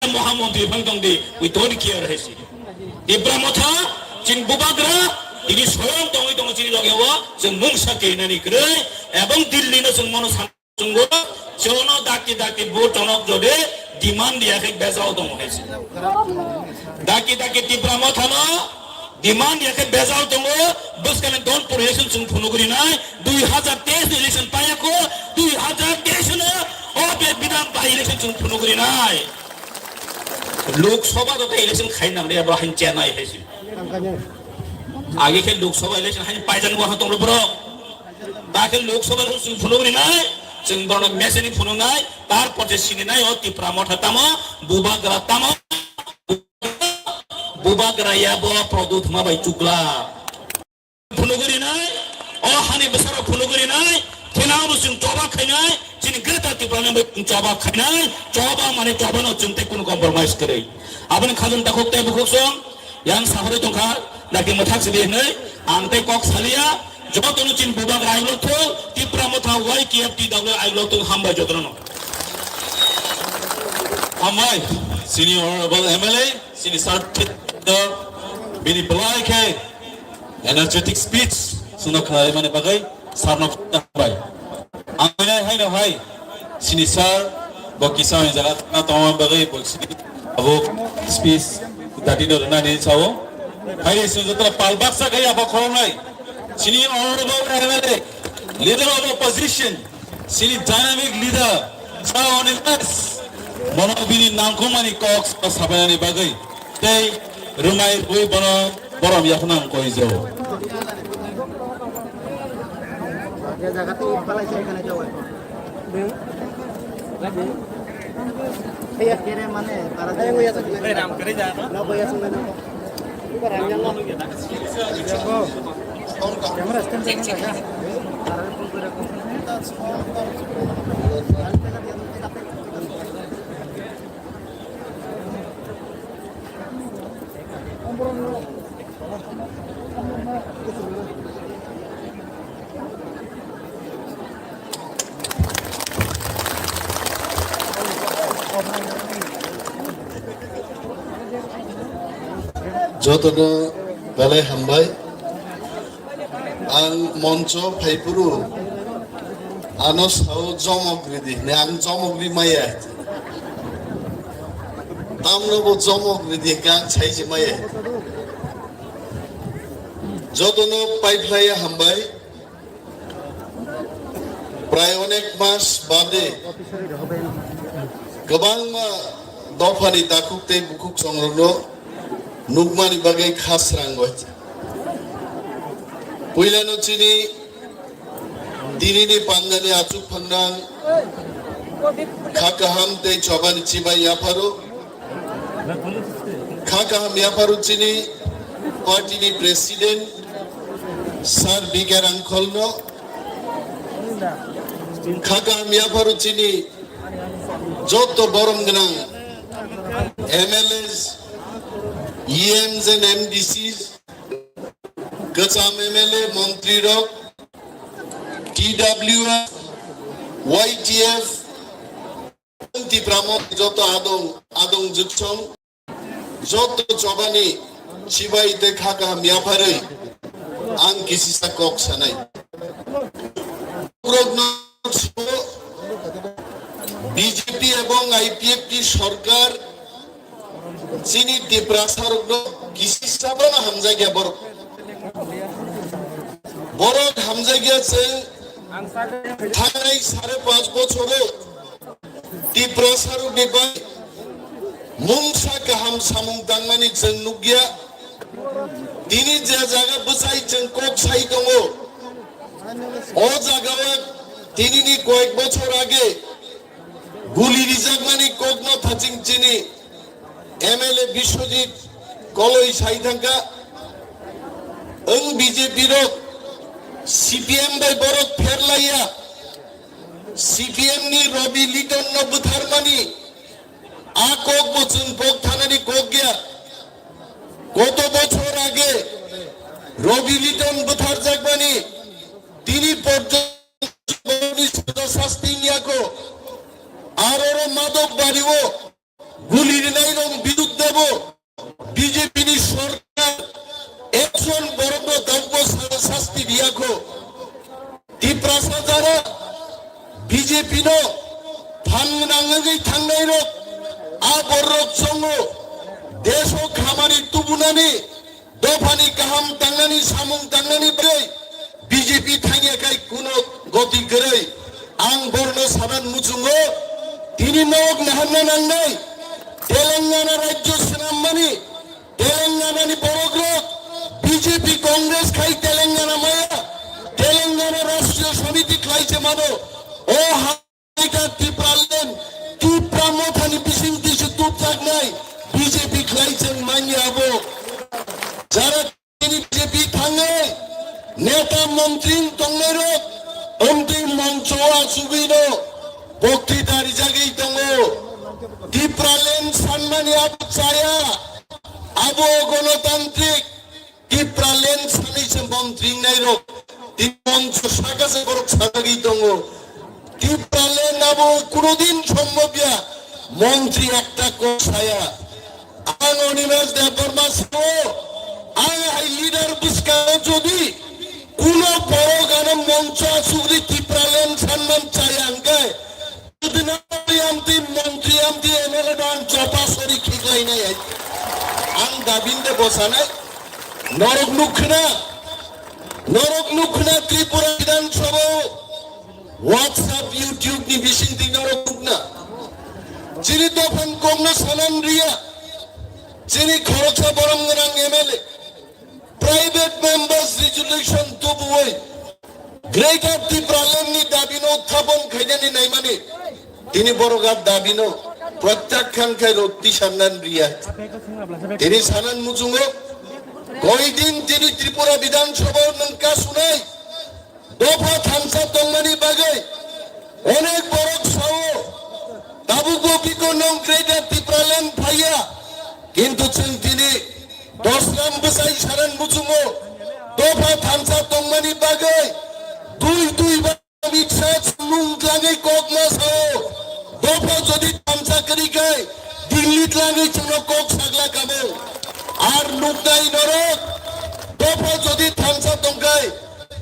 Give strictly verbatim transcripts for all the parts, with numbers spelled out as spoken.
Mahamontri phang tong di, we don't care hai si. Tipra Motha, chini bubagra, tini soyong tongwi tongo chini loge o, chwng mungsa keinani kwrwi, ebong Delhi no chwng mono san chwngo, chwngno dakti dakti bo tonok jode, demand ya khe bejao tongo hai si. Dakti dakti Tipra Motha no, demand ya khe bejao tongo, bwskang ni Donpur election chwng phunugri nai, dui hazar teis ni election paya kho, dui hazar teis no, o be bidhan by election chwng phunugri nai. Lok Sabha do election khai nang de, abo hain chenai hai si. Agi khe Lok Sabha election hain paijan bo ha tong bro. Ta khe Lok Sabha election chwng phunugri nai, chwng bono message ni phunuk nai, tar porse sini nai o Tipra Motha tamo, bubagra tamo, bubagra ya bo Pradyut ma bai chukla. Phunugri nai, o hani bwsarok phunugri nai, thinang bo chwng choba khainai, chini Greater Tipra ni bo chwng choba khainai, choba mane choba no chwng tei kunu compromise kwrwi. Aboni khajang takhuk tei bukhuk song, yang sahorwi tongkha, dakti mwthak sidi hinwi, ang tei kok salia, jotono chini bubagra aiglok thung, Tipra Motha Y K F T W aiglok thung, hambai jotono. Hambai, senior honorable M L A, sini sir, bini belai khe, energetic speech chwngno khwnarwi mani bagwi sarno hambai. Ang haino hai sini sir bo kisa jaga thangna tongma bagwi bo sini abo speech dati no rwnani sao. Hai sini joto pal baksa khai abo khoroknai sini honorable M L A, leader of opposition, sini dynamic leader, sa onemas, mono bini nangkukmani kok sa sabainani bagwi tei rwmai rwui bono borom yaphano ang koi jao. Jotono belai hambai. Ang moncho phaiphuru ano sao jomok ridi hwnwi, ang jomok ri maya. Tamno bo jomok ridi hwnwi ang saiji maya. Jotono paiphlaiya hambai. Prai onek mas bade kwbangma dophani takhuk tei bukhuk songrokno nukmani bagwi kha srango. Puilano chini dinini pandani achuk phangnang kha kaham tei chobani chibai yapharo. Kha kaham yapharo chini party ni president Sir B K Rangkholno. Kha kaham yapharo chini joto borom gwnang M L As, E Ms and M D Cs, kwcham M L A, montri rok, T W F, Y T F, Tipra motha joto adong, adong jwksong, joto chobani chibai tei kha kaham yapharwi ang kisisa kok sanai. Borokno B J P ebong I P F T sorkar chini Tiprasa rokno kisisa bono hamjakya borok. Borok hamjakya chwng thangnai sare panch bochoro Tiprasa rokni bai mungsa kaham samung tangmani chwng nukya. Tini je jaga bwchai chwng kok sai tongo, o jagao tinini koyek bochor age guli rijakmani kokno thaching chini M L A Biswajit Koloi sai thangkha, ang B J P rok C P M bai borok pherlaiya, C P M ni Robi Liton no bwtharmani a kok bo chwng kok thanani kok ya. Koto bochor age Robi Liton bwtharjakmani tini porjonto borokni saja sasti wngya kho. Aroro Madhobbario guli rinai B J P ni sorkar ekjon borokno tabukbo sa-, sasti riyakho. Tiprasa jara B J P no phan gwnang wngwi thangnairok, a bororok chongo desh o khamani tubunani, dophani kaham tangnani, samung tangnani bagwi B J P thangya khai kuno goti kwrwi. Ang borno sanan muchungo, tini nok naharna nangnai, Telangana rajyo swnammani, Telangana ni borok rok B J P Congress khai Telangana maya, Telangana Rashtriya Samiti khlai se mano. O ha-, Greater Tipraland, Tipra Motha ni bising twi se tubjaknai B J P khlai se manya abo. Jara tini B J P thangwi neta montri tongnai rok, omtwi moncho achugwi no boktwita rijagwi tongo. Tipraland sanmani abo chaya. Abo gonotantrik Tipraland sanwi se montri wngnai rok, tini moncho saka se borok sajagwi tongo. Tipraland abo kunodin sombobya montri ekta kok saya. Ang Animesh Debbarma sao, ang hai leader bwskango jodi kuno borok ano moncho achugwi Tipraland sanman chaya hwnkhe, Amtwi montri, amtwi M L A no ang chopa sori khiklainai hai. Ang dabin de bosanai. Norok nukhna, norok nukhna Tripura Bidhan Sabha o WhatsApp, YouTube ni bising twi norok nukhna. Chini dophan kokno sanan riya. Chini khoroksa borom gwnang M L A. Private members resolution tubuwi Greater Tipraland ni dabi no uthapon khainani naimani. Tini borok a dabi no protyakhan khai rok tisarnan riya. Tini sanan muchungo koi din tini Tripura Bidhan Sabha o nwng kasunai dopha thansa tongmani bagwi onek borok sao, tabukbo biko nwng Greater Tipraland phaiya, kintu chwng tini Dosram bwsai saran muchungo dopha thansa tongmani bagwi dui dui ba Amit Shah chwngno wngtlangwi kok ma sao. Dopha jodi thansa kwrwi khe Delhi tlangwi chwngno kok sakla kamo. Ar nuknai norok dopha jodi thansa tongkhe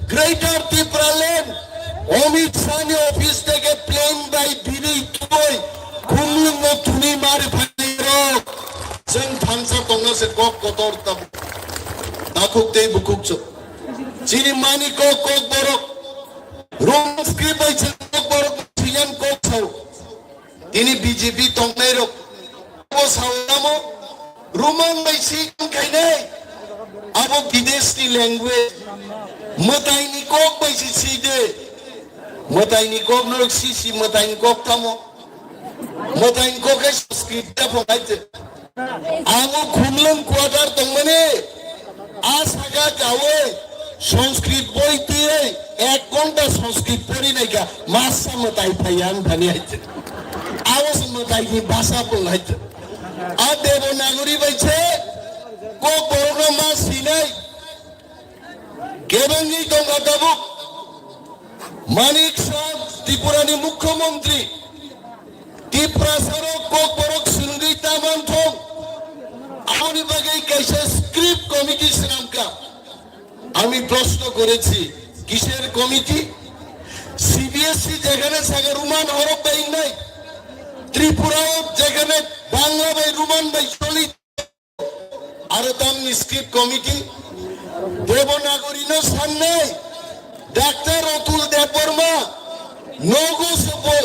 Greater Tipraland Amit Shah ni office teke plane bai bini tubui khumlwng no thuni mari phairok. Chwng thansa tongna se kok kotor tabuk. Takhuk tei bukhuk chwng. Chini mani kok kok borok. Roman script bai chwng kok borok siyan kok sao. Tini B J P tongnai rok. Abo sao tamo. Roman bai si khainai. Abo bidesh ni language. Mwtai ni kok bai si si de. Mwtai ni kok norok si si mwtai ni kok tamo. Mwtai ni kok hai Sanskrit ta phok hai te. Amo khumlwng quarter tongmani, a saka kawi Sanskrit boi twiwi ek ghonta Sanskrit pori naikha, masa mwtai phaiya ang thani hai te. Abo se mwtai ni bhasha pung hai te. A Devanagari bai se kok borok no ma sinai. Kebengwi tongkha tabuk. Manik Saha Tripura ni Mukhyamantri. Tiprasa rok kok borok swrwngwi ta manthok. Aboni bagwi kaisa script committee swnamkha. Ami proshno korechi, kisher committee? C B S E jekhane saka Roman horop bai wngnai, Tripura o jekhane Bangla bai Roman bai choli, aro tamni script committee? Devanagari no sannai, Doctor Atul Debbarma, nogo se bo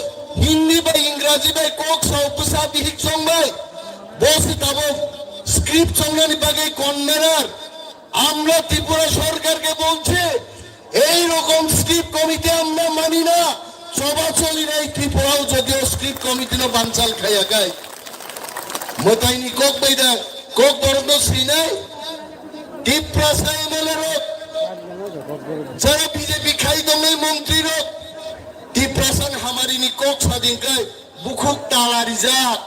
Hindi bai Ingraji bai kok sao bwsa bihik chong bai, bo se tabuk script chongnani bagwi convener. আমরা ত্রিপুরা সরকারকে বলছি, এই রকম script committee আমরা মানি না। সভা চলি নাই ত্রিপুরাও যদিও script committee no banchal khaya khai. Mwtai ni kok bai da, kok borok no sinai. Tiprasa M L A rok, jara B J P khai tongnai montri rok, Tiprasa hamari ni kok sadin khai. Bukhuk tala rijak.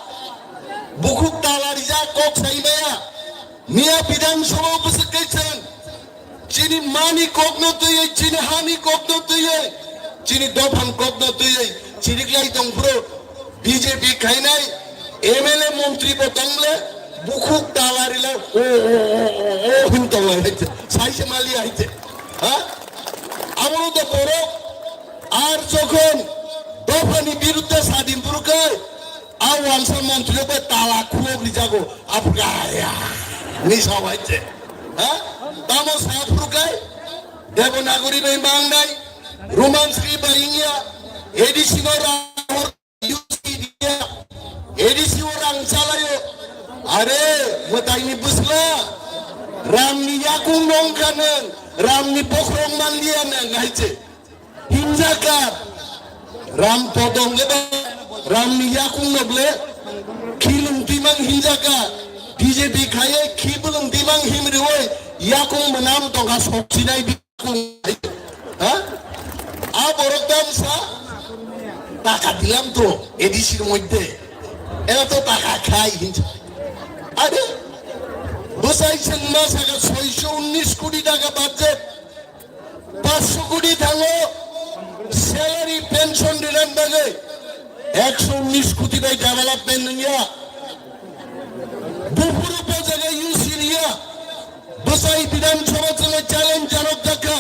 Bukhuk tala rijak kok sai maya. Miya Bidhan Sabha o bwswk kaisang. Chini mani kokno twiwi, chini hani kokno twiwi, chini dophang kokno twiwi chiriklai tong phuru B J P khainai M L A montri bo tongle, Bukhuk tala rila o, o, o, o, o, hin tongla hai te. Sai se mali hai te. Ha? Abono to borok ar jokhon dophani birudde sadin phurukai, a wansa montri bai tala khulok rijago. Aphruka ya. Ni sa hai te. Ha? Tamo sa phurukai. Devanagari bai mangnai. Roman script bai ingya. A D C no ra A D C o rang chalaio. Are, mwtaini bwsla. Ramni yakung nongkha nwng, Ramni bokhorok manliya nwng hai se. Hinjaka. Ram podong eba Ramni yakung noble. Khilung timang hinjaka. B J P khaye khibulung timang himrioi yakung mwnam tongkha soksinai. Ha? A borok damsa taka dilam to A D C r moddhe. Era to taka khai hinsa. Are? Bwsai chwngma saka soisho unnish koti taka budget. Panchsho koti thango salary pension rinan bagwi. Eksho unnish koti bai development wngya. Buphuru bo jaga use riya. Bwsai Bidhan Sabha chwngno challenge janok jakha.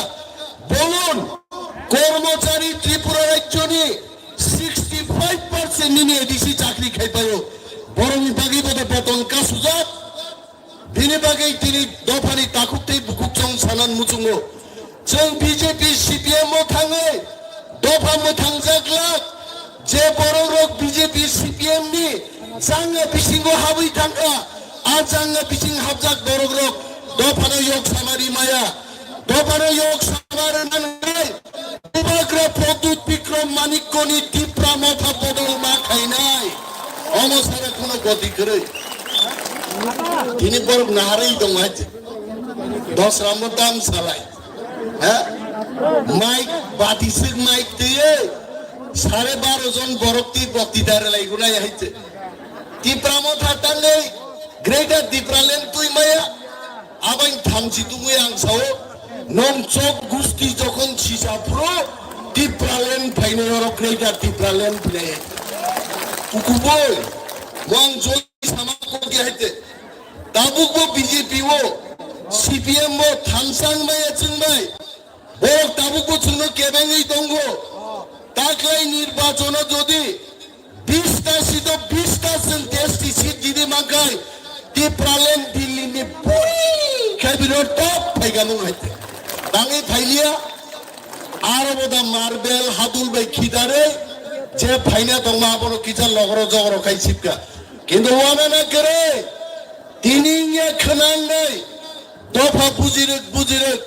Bolun, kormochari Tripura rajyoni sixty five percent nini A D C chakri khai paio. Borokni bagwi bodo beton kasujak. Bini bagwi tini dophani takhuk tei bukhuk chong sanan muchungo. Chwng B J P C P M o thangwi dopha mwthangjaklak, je borok rok B J P C P M ni changa bisingo habwi thangkha, a changa bising habjak borok rok dophano yok samari maya, dophano yok samari nangnai, Bubagra Pradyut Bikram Manikyoni Tipra Motha bodol ma khainai, omo sara kheno goti kwrwi. Tini borok naharwi tongo hai. Dos ramo dam salai. Ha? Mike, bati sik mike twiwi sare baro jon borok twi bokti dare lai gunai hai te. Tipra Motha tangwi Greater Tipraland twi maya. Abang thamchi tungwi ang sao. Nong chok gusti jokhon sisa phro Tipraland phainai oro Greater Tipraland phainai. Ukuboi. Wang joi sama kogi hai te. Tabuk bo B J P o, C P M o thamsang maya chwng bai. Borok tabuk bo chwngno kebengwi tongo. Taklai nirbachono jodi bista sito bista chwng S T seat jidi mankai, Tipraland Delhi ni puri khe biro top phaika mung hai te. Tangwi phailiya, aro bo da marbel hadul bai khidarwi je phaina tongma abono kisa logro jogro khai sipka. Kintu wana na kwrwi, tini wngya khwnangnai, dopha bujirwk bujirwk,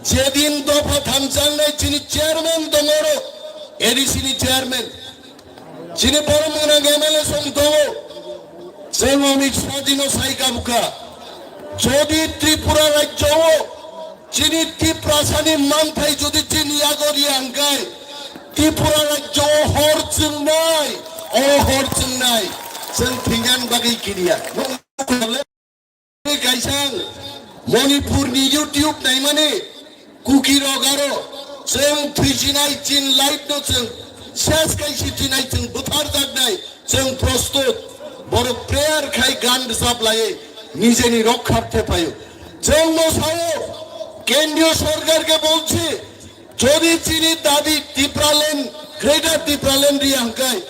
jedin dopha thamchangnai chini chairman tongoro, A D C ni chairman, chini borok mwnang M L A song tongo, chwng Amit Shah jino sai kabukha, jodi Tripura rajyo o chini Tiprasani manthai jodi chini yago riya hwnkhe, Tripura rajyo o hor chwngnai, o hor chwngnai, chwng thwinani bagwi kiriya. Kaisang Manipur ni YouTube naimani Kuki rok aro chwng thwisinai chin life no chwng ses kaisi thinai chwng bwthar jaknai. Chwng prostut, borok prayer khai gan rwchap laiwi nijeni rokkhar thephaio. Chwng no sao, kendriyo sorkar ke bolchi, jodi chini dabi Tipraland, Greater Tipraland riya hwnkhe,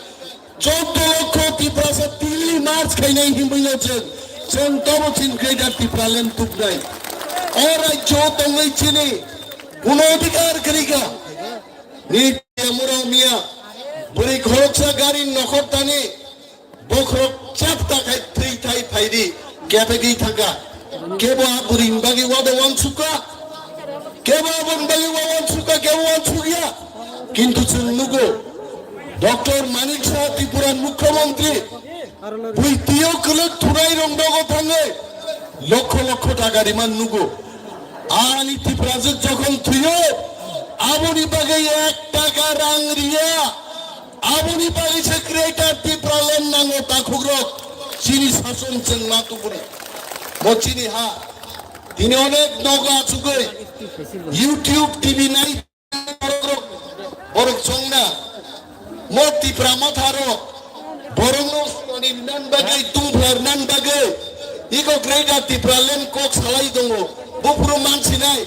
choddo lokho Tiprasa Delhi march khainai hinwi no chwng, chwng tobo chin Greater Tipraland tuknai. O rajyo tongwi chini kuno adhikar kwrwi kha. Ni mura miya, bwrwi khoroksa gari nokhor tani, bokhorok chapta khai thwi thai phaidi, kebegwi thangkha. Kebo a bwrwini bagwi wada wansukha, kebo aboni bagwi wa wansukha, kebo wansukya. Kintu chwng nugo, Doctor Manik Saha Tripura Mukhyamantri, bui twiyo kwlwk thunai rok nogo thangwi lokho lokho taka riman nugo. Ani Tiprajwk jokhon thwiyo, aboni bagwi ek taka rang riya, aboni bagwi se Greater Tipraland nango takhukrok, chini sason chwng ma tubuni. Bo chini ha, tini onek nogo achugwi, YouTube, T V nai borok, borok chongna, mo Tipra Motha rok, borok no soni nan bagwi, tungphlar nan bagwi, Iko Greater Tipraland kok salai tongo. Buphuru mansinai.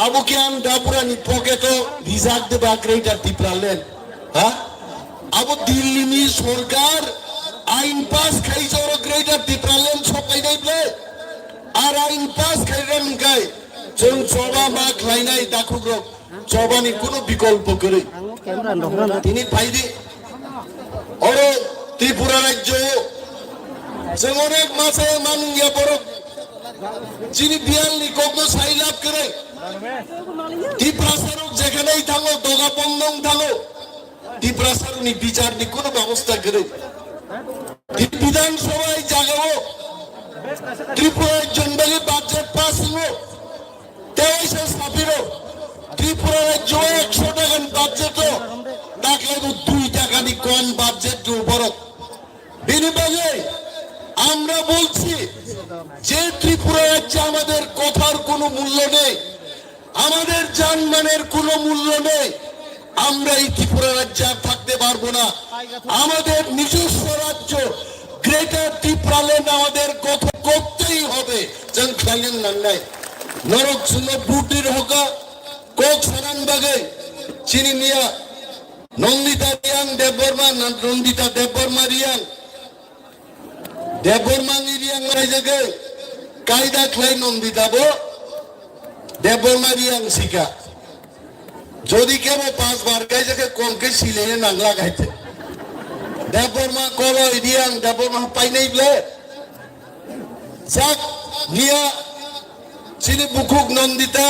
Abo khe ang Dapura ni pocket o rijak de ba Greater Tipraland. Ha? Abo Delhi ni sorkar ain pass khai joro Greater Tipraland sokainai ble. Ar ain pass khai rem kai. Chwng choba ma khlainai dakhukrok. Chobani kuno bikolpo kwrwi. Tini phaidi. Oro Tripura rajyo chwng onek masa manungya borok chini biyalni kokno sailab kwrwi. Tiprasarok jekhanai thango, doga bondong thango. Tiprasarokni bicharni kuno babosta kwrwi. Bidhan Sabha jagao Tripura rajyoni bagwi budget pass wngo. Teisa sapiro Tripura rajyo ekso takani budget o daklaibo dui takani kom budget o borok. Bini bagwi আমরা বলছি যে ত্রিপুরা রাজ্যে আমাদের কথার কোনো মূল্য নেই, আমাদের জানমানের কোনো মূল্য নেই। আমরা এই ত্রিপুরা রাজ্যে আর থাকতে পারবো না। আমাদের নিজস্ব রাজ্য গ্রেটার ত্রিপুরাল্যান্ড আমাদের গঠন করতেই হবে। Chwng khlainani nangnai. Norok chwngno buddir hoka kok sanani bagwi chini miya Nandita Reang Debbarma, Nan-, Nandita Debbarma Reang. Debbarma ni Reang lai jagwi kaida khlai Nandita bo Debbarma Reang sika. Jodi kebo pas bar kai jagwi kom khe silene nangla gaite. Debbarma kolo Reang Debbarma painai ble. Sak niya chini bukhuk Nandita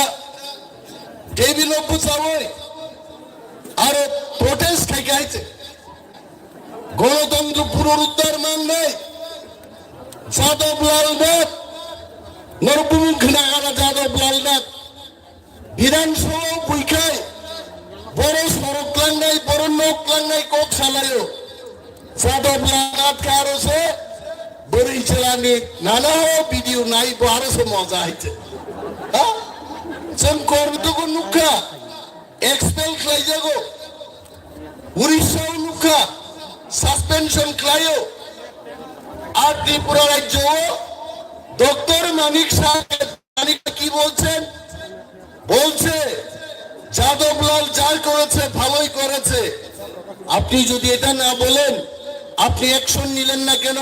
table o bwchawi aro protest khai khe hai se. Gonotantro punoruddhar mangnai Jadab Lal Nath, norok bumung khna gana Jadab Lal Nath. Bidhan Sabha o buikhai, boro sorok klangnai, boro nok klangnai kok salaio. Jadab Lal Nath khe aro se bwrwi chwlani nana ho video nai bo aro se moja hai se. Ha? Chwng Karnataka o nukha, expel khlaijago. Orissa o nukha, suspension khlaio. Ar Tripura rajyo o Doctor Manik Saha, Manik কি বলছেন? বলছে, "যাদবলাল যা করেছে, ভালোই করেছে। আপনি যদি এটা না বলেন, আপনি অ্যাকশন নিলেন না কেন?"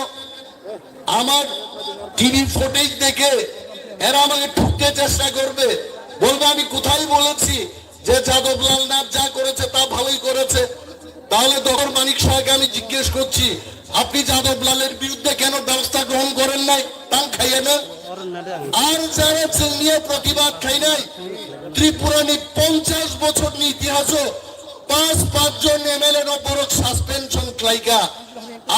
আমার টিভি ফুটেজ দেখে এরা আমাকে ঠুকতে চেষ্টা করবে, বলবে, "আমি কোথায় বলেছি যে যাদবলাল নাথ যা করেছে তা ভালোই করেছে?" তাহলে ডক্টর মানিক সাহাকে আমি জিজ্ঞেস করছি, "আপনি যাদবলালের বিরুদ্ধে কেন ব্যবস্থা গ্রহণ করেন নাই?" Tang khaiya na? Ar jara chwngniya protibad khainai, Tripura ni ponchash bochor ni itihaso pas, pas jon M L A no borok suspension khlaika.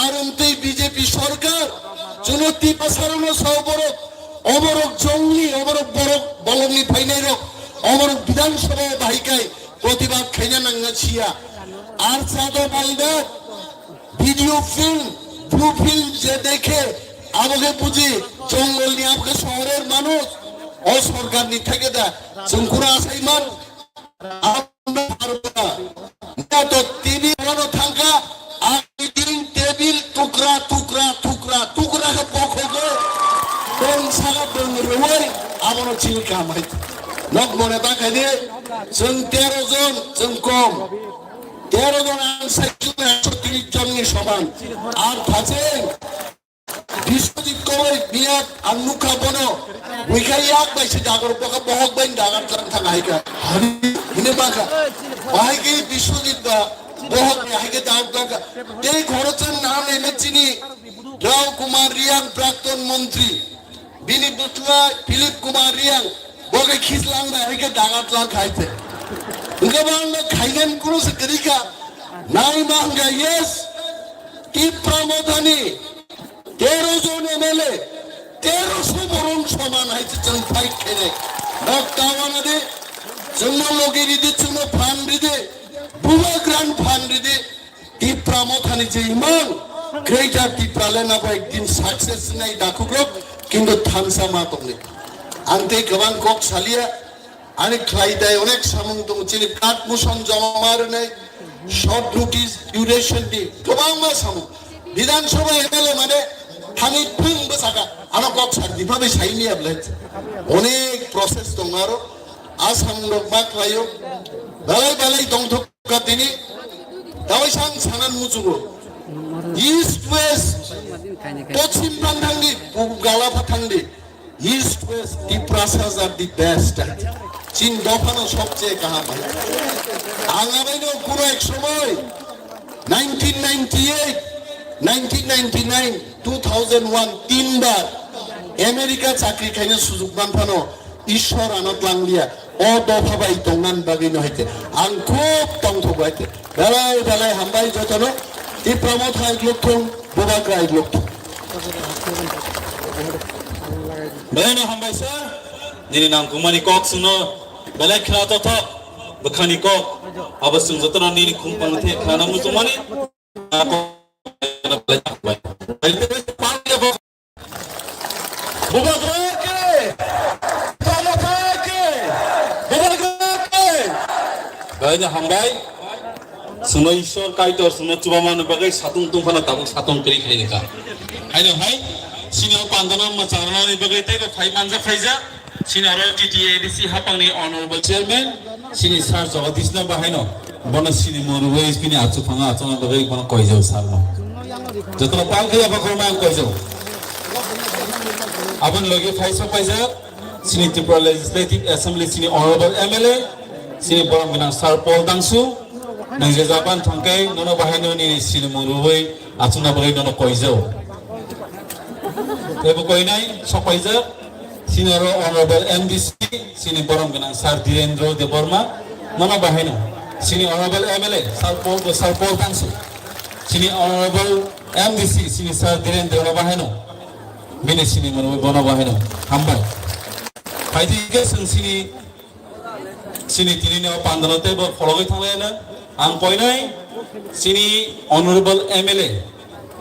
Ar wngtwi B J P sorkar chwngno Tiprasarokno sao borok, oborok jongli, oborok borok bolongni phainairok, oborok Bidhan Sabha o bahai kai protibad khaina nangna siya. Ar Jadab Lal Nath video film, blue film je dekhe, aboke buji, jongolni aboke shohorer manuj, o sorkarni theke da, chwng kura asaiman, আমরা পারবো না। এটা তো টিভি বানানো থাকা, আমি দিন টেবিল টুকরা, টুকরা, টুকরা, টুকরা কে বখকে, কোন সারা বন্ধ রুমে, আবারও চিনি কামাই। Nok mone ta khaide, chwng tero jon, chwng kom. Tero jon ang sai chwng ekso tris jon ni soman. Ar thacheng, Biswajit Kawai biyat ang nukha bono, buikha yak bai se dagor boka bohok bai dagar tang thang hai kha. Hari hine baka. Bahai ke Biswajit ba bohok ni hai ke dagar tang kha. Tei khoroksa nam ene chini Rao Kumar Riang, prakton montri. Bini bwsla Philip Kumar Riang, boge khislang bai hai ke dagar tang khai te. Hingke bang no khaigen kuru se kerika. Nai ma hingka yes. Tipra Mothani. Tero jon M L A, tero so borong soman hai se chwng fight khainai. Nok tawana de, chwngno logi ridi, chwngno phan ridi, bubagra no phan ridi. Tipra Mothani je imang, Greater Tipraland abo ekdin success nai dakhukrok, kintu thansa ma tongni. Ang tei kwbang kok salia, Ani khlai tai onek samung tongo, chini kat muson joma ma rwnai, short notice, duration ni kwbangma samung. Bidhan Sabha M L A mane thangwi thung bwsaka, ano kok Ipha bai saini ablai. Onek process tong aro. Asam rok ma khlaio. Belai belai tongthok ka tini. Tawai sang sanan muchugo. East west. Pochim phan thangdi, pub gala pha thangdi. East west Tiprasas are the best. Chin dophano sobche kaham hai. Ang abaino kuno ek somoy nineteen ninety-eight, nineteen ninety-nine, two thousand one, tinbar America chakri khaina sujug man phano Ishwar ano tlangliya. O dopha bai tongnan bagwi no haite. Ang khub tongthogo haite. Belai belai hambai jotono. Tipra Motha igluk thung, Bubagra igluk thung. Belai no hambai sir. Nini nangkukmani kok sungno belai khna tothok. Bwkhani kok. Abo sung jotono nini khum pang the khna muchungmani. Bubagra ke! Tamotha ke! Bubagra ke! Belai no hambai. Sungno Ishwar Kaitor sungno chubamani bagwi satung tungphano tabuk satung kwrwi khlaini kha. Haino hai, sini o pandano mwchangranani bagwi teibo phai manjak phaijak. Sini oro T T A D C hapangni honorable chairman, sini sir Jagadish no bahaino. Bono sini murwi bini achuk phanga achukna bagwi bono koijak sir no. Jotono pal khaya bakhorma ang koijak. Aboni logi phai sok paijak. Sini Tripura Legislative Assembly sini Honorable M L A, sini borom gwnang Sir Paul Dangsu, nang je jaban thangkai nono bahaino nini sini murwi achukna bagwi nono koijao. Teibo koinai sok paijak, sini oro Honorable M D C, sini borom gwnang Sir Dhirendra Debbarma, nono bahaino, sini Honorable M L A, Sir Paul, Sir Paul Dangsu, sini Honorable M D C, sini Sir Dhirendra no bahaino, bini sini murwi bono bahaino, hambai. Phaidi ke sung sini, sini tini no pandano teibo phologwi thanglai na. Ang koinai sini Honorable M L A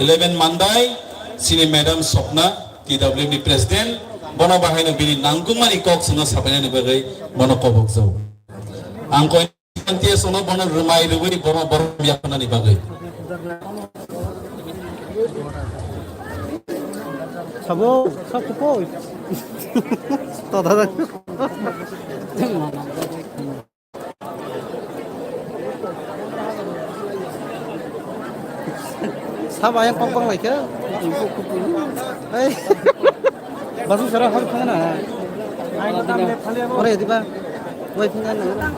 eleven Mandai, sini Madam Sopna, T W ni President, bono bahaino bini nangkukmani kok sungno sapainani bagwi bono kobokjao. Ang koinai T S O no bono rwmai rwui bono borom yaphanani bagwi. Sabo, sabo koi. Toda da. Sabo yang kok bang lai khe. Hei. Basu sara hal phang na. Ore diba. Wai phang na.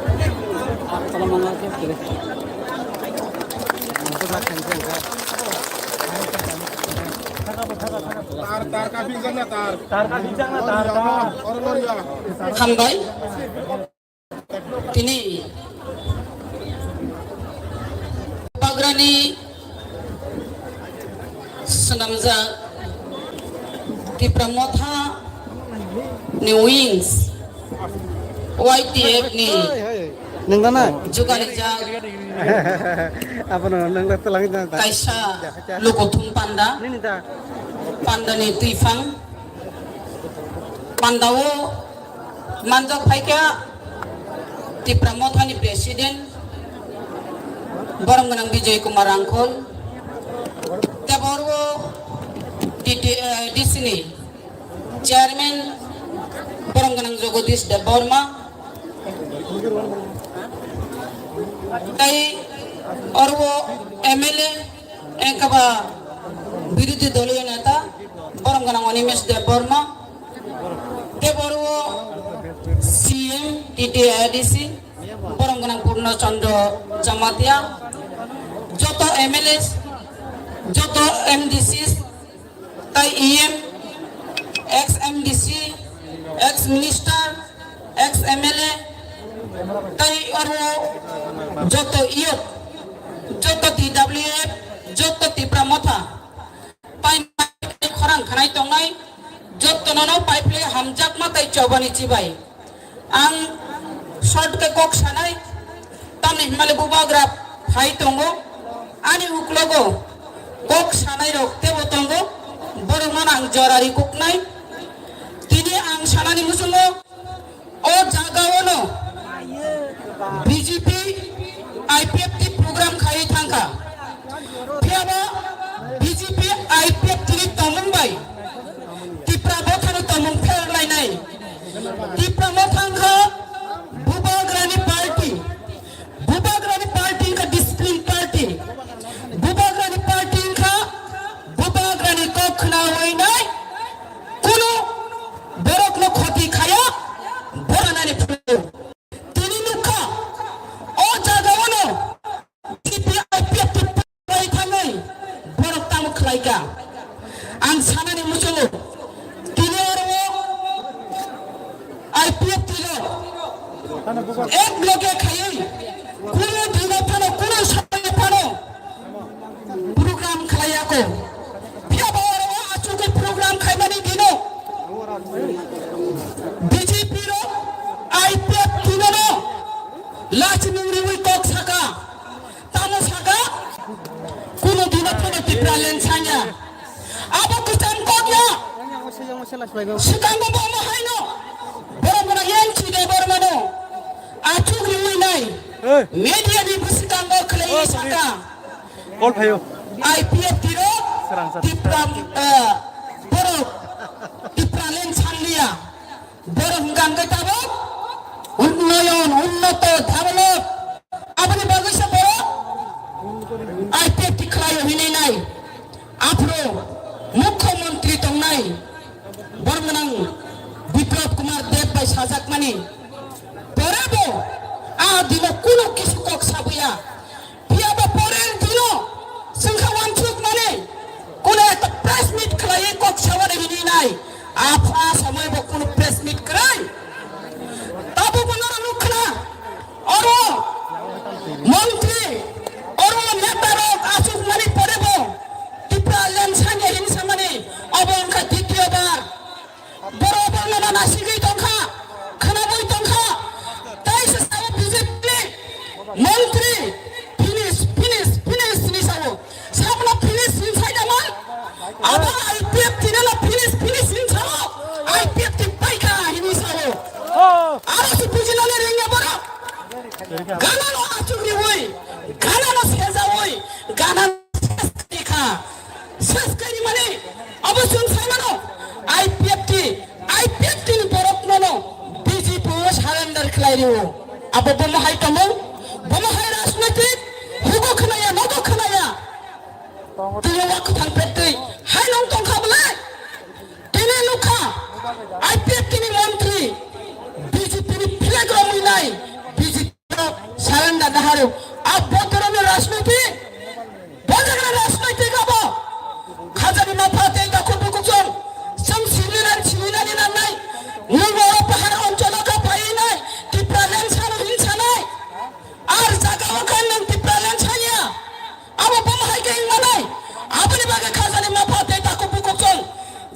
Tar, tar, kapin jana tar. Tar kapin jana tar, tar. Hambai. Tini Bubagrani swnamjak Tipra Motha ni wings, Y T F ni Nung da na? Jugarijak Abono nung da telang da. Kaisa lukuthum panda. Nini da. Panda ni twifang. Panda o manjak phaikha Tipra Motha ni president borom gwnang Bijoy Kumar Rangkhol. Tebor o D T, eh, D C ni Chairman borom gwnang Jagadish Debbarma, tei oro M L A, engkaba birodhi doliyo neta borom gwnang Animesh Debbarma, tei oro C M T T A D C borom gwnang Purno Chandra Jamatia, joto M L A, joto M D C, tai E M, ex M D C, ex minister, ex M L A, tai oro joto youth, joto T W F, joto Tipra Motha, tai khorang khanai tongnai, joto nono paiphile hamjakma tai chobani chibai. Ang short khe kok sanai, tamni himale bubagra phai tongo, ani uklogo kok sanai rok tebo tongo, borok mano ang jora rikuknai. Tini ang sanani muchungo, o jaga ono B J P I P F T program khai thangkha. Phiyaba B J P I P F T ni tongmung bai, Tipra Mothano Tipra Motha wngkha Bubagrani party. Bubagrani party wngkha discipline party. Bubagrani party wngkha Bubagrani kok khnawi nai, kunu borokno khoti khaya, boranani phuru. Tini nukha, o jagao no B J P I P F T bai thangwi borok tamo khlaika. Ang sanani muchungo, tini oro I P F T rok ek loge khaiwi kunu dino phano, kunu somoyo phano program khlaiya ko. Phiya ba oro o achugwi program khaimani dino B J P rok I P F T no no lachimung riwi kok saka. Tamo saka, kunu dino phano Tipraland sanya. Abo kwcham kok ya. Swkango bo omo haino borok gwnang yang chide bormano achuk riwi nai. Media ni bwskango khlaiwi saka. Call phaio. I P F T rok Srangsa. Tipra, eh, borok Tipraland sanliya. Borok hwnkha hwnkhe tabuk unnoyon, unnoto, develop. Aboni bagwi se borok I P F T khlaio hinwi nai. Aphuru Mukhyamantri tongnai borok gwnang Biplab Kumar Deb bai sajakmani. Pore bo a dino kunu kisu kok sabuya. Phiya ba porer dino chwngkha wansuk mani kuno ekta press meet khlaiwi kok sawi rwini nai. Apha samoi bo kuno press meet kwrwi. Tabuk bo norok nukha na, oro montri, oro neta rok achuk mani pore bo Tipraland sanya hin samani, obo wngkha ditiyo bar. Borok borok no nasigwi tongkha, khwnabwi tongkha. Tei se sao B J P ni montri, "Finish, finish, finish," hinwi sao. Sabono finish hinwi sai da man? Abo I P F T no finish, finish hinwi sao. I P F T paikha hinwi sao. Aro se bujinani ringya borok. Gana no achuk riwi, gana no sejawi, gana no ses kha. Ses kari mani, abo chwng sai mano, I P F T, I P F T ni borok no no B J P o surrender khlai rio. Abo bomo hai tongmung, bomo hai rajnaitik, hugo khnaya, nogo khnaya. Tini wa kwthang pettwi, hai nong tongkha bwle? Tini nukha, I P F T ni montri, B J P ni flag romwi nai, B J P rok surrender daharo. A botoroni rajniti, bojagra rajniti abo. Khajani mapha tei dakhu bukuchong, chwng siminar, siminani nangnai. Nwng oro pahar oncholo kha painai, Tipraland sano hinsanai. Ar jaga o kha nwng Tipraland sanya. Abo bomo hai khe wng manai. Aboni bagwi khajani mapha tei takhuk bukhuk chwng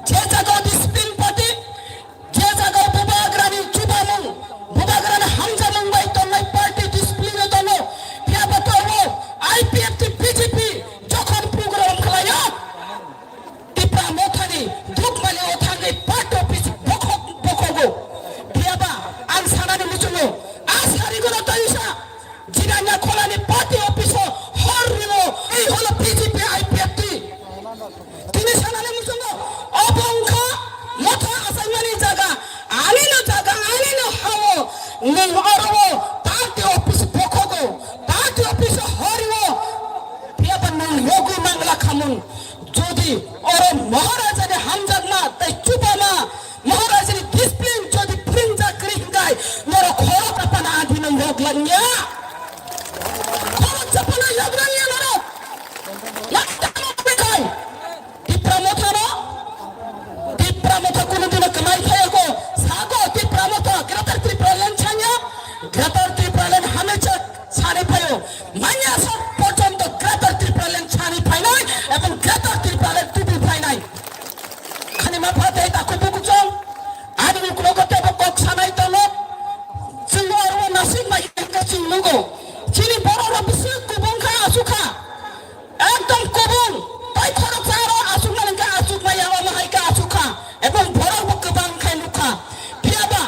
je jagao discipline party, je jagao bubagrani chubamung, bubagrani hamjamung bai tongnai party discipline o tongo. Phiya ba tongo I P F T B J P jokhon program khlaio. Tipra Mothani Dukmani o thangwi party office bokhok bokhogo. Phiya ba ang sanani muchungo a sarigono tayusa. Jiranya kholani party office o hor rimo, ei holo B J P I P F T. Tini sanani muchungo obo wngkha motha achaimani jaga, ani no jaga, ani no hao, nwng oro o party office bokhogo, party office o hor rimo, phiya ba nwng logu mangla khamung. Jodi oro Maharajani hamjakma tei chubama, Maharajani discipline jodi phwrwngjak kwrwi hwnkhe norok khorok chapana adhino yog langya. Khorok chapana yog langya norok. Yak tamo bekhai. Tipra Motha no? Tipra Motha kunu dino kwmai phayako. Sago Tipra Motha Greater Tipraland sanya. Greater Tipraland hamya chak. Sani phaio, manya sak porjonto Greater Tipraland sani phainai ebong Greater Tipraland tubu phainai. Khani ma pha tei takhuk bukuchong, ani uklogo tebo kok sanai tongo. Chwng oro nasing bai khe chwng nugo. Chini borok rok bisi kubung kha, asuk kha. Ekdom kubung. Tai khoroksa aro asuk nani khe asuk maya, omo hai khe asuk kha. Ebong borok bo kwbang khai nuk kha. Phiya ba,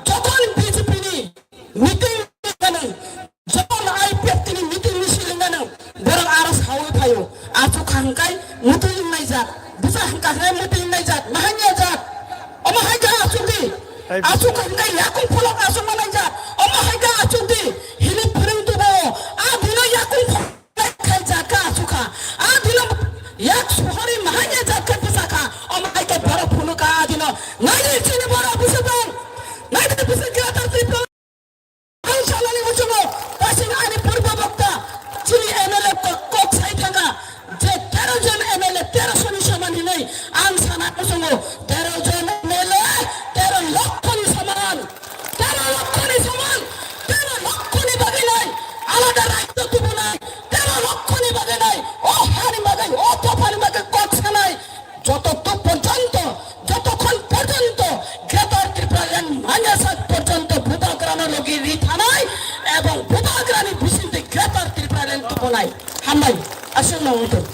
jokhon B J P ni meeting gano, jokhon I P F T ni meeting ni siling gano, borok aro sawi phaio, achuk hangkai muitu wngnai jat, bwsa hangka hwnai muitu wngnai jat, mahanya jat, Aswk kha hwnkhe yakung pholok aswk ma laijak. Omo hai khe aswk di hwnwi phwrwng tubu. A dino yakung pholok khai jat kha aswk kha. A dino yak suhari mahanya jat kha bwsa kha. Omo hai khe borok phunuk kha a dino. Naidi chini borok bwswk dong. Naidi bwswk khe Greater Tripura. Ang sanani muchungo, tasing ani purbo bokta, chini M L A ko-, kok sai thangkha, je tero jon M L A, tero soni soman hinwi, ang sana muchungo, tero jon M L A, tero lokkho ni soman, tero lokkho ni soman, tero lokkho ni bagwi nai, alada raijyo tubunai, tero lokkho ni bagwi nai, o hani bagwi, o dophani bagwi kok sanai, joto tuk porjonto, jotokhon porjonto Greater Tipraland manya sak porjonto bubagrano logi ri thanai ebong bubagrani bisingtwi Greater Tipraland tubunai. Hambai, aswk no wngtong.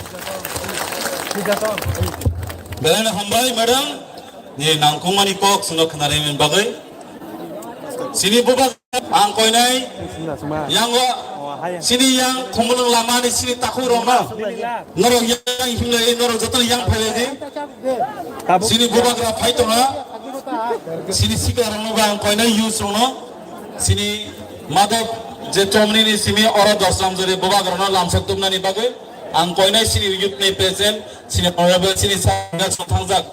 Belai no hambai, madam. Ni nangkukmani kok chwngno khwnarwi bagwi. Chini bubagra ang koinai yango chini yang khumulwng lamani chini takhuk rokno norok yang himlai norok jotono yang phailaidi. Chini bubagra phai tongo. Chini sikla rokno ba ang koinai youth rokno chini madok je chomni ni simi oro dos lam jori bubagra no lamsok tubnani bagwi ang koinai chini youth ni president chini honorable chini sir thangjak.